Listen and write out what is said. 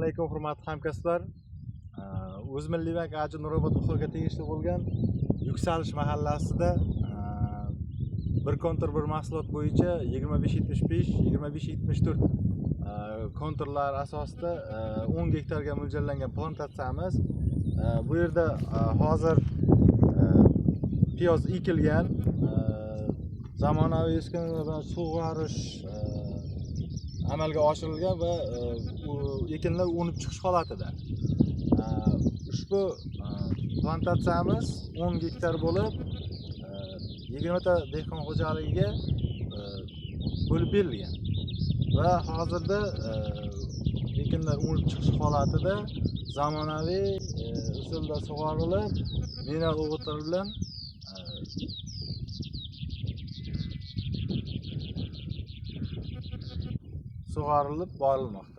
Alaykum hurmatli hamkasblar. O'zmilliybank AJ Nurobod UXga tegishli bo'lgan Yuksalish mahallasida bir kontur bir mahsulot bo'yicha 25-75, 25-74 konturlar asosida 10 gektarga mo'ljallangan plantatsiyamiz. Bu yerda hozir piyoz ekilgan, zamonaviy uskunalar bilan sug'orish amalga oshirilgan va ekinlar unib chiqish holatida. Ushbu plantatsiyamiz 10 gektar bo'lib, 20 ta dehqon xo'jaligiga bo'lib berilgan va hozirda ekinlar unib chiqish holatida zamonaviy usulda sug'orilib, mineral o'g'itlar bilan sug'orilib borilmoqda.